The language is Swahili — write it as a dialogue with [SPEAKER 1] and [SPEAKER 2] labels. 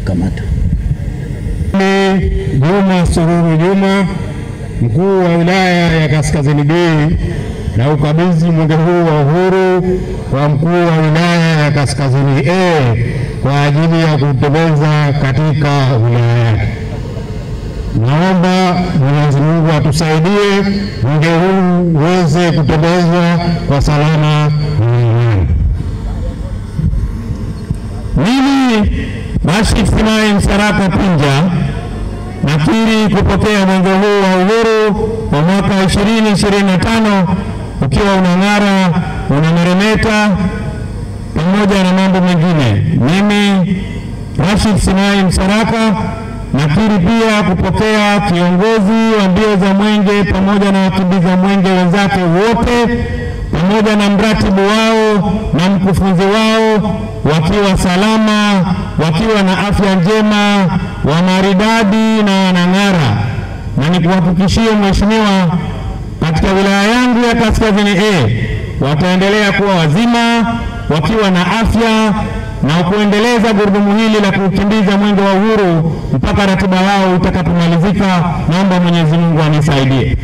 [SPEAKER 1] Kamata.
[SPEAKER 2] Juma Sururu Juma, mkuu wa wilaya ya Kaskazini B, na ukabidhi mwenge huu wa uhuru kwa mkuu wa wilaya ya Kaskazini A kwa ajili ya kutembeza katika wilaya yake. Naomba Mwenyezi Mungu atusaidie mwenge huu uweze kutembezwa kwa salama wilayani.
[SPEAKER 3] Mimi Rashid Sinai Msaraka Pinja nakiri kupokea mwenge huu wa uhuru wa mwaka 2025 ukiwa unang'ara, unameremeta pamoja na mambo mengine. Mimi Rashid Sinai Msaraka nakiri pia kupokea kiongozi wa mbio za mwenge pamoja na wakimbiza mwenge wenzake wote pamoja na mratibu wao na mkufunzi wao wakiwa salama, wakiwa na afya njema, wa maridadi na wanang'ara. Na nikuhakikishie mheshimiwa, katika wilaya yangu ya Kaskazini A wataendelea kuwa wazima, wakiwa na afya na kuendeleza gurudumu hili la kukimbiza mwenge wa uhuru mpaka ratiba yao itakapomalizika. Naomba Mwenyezi Mungu anisaidie.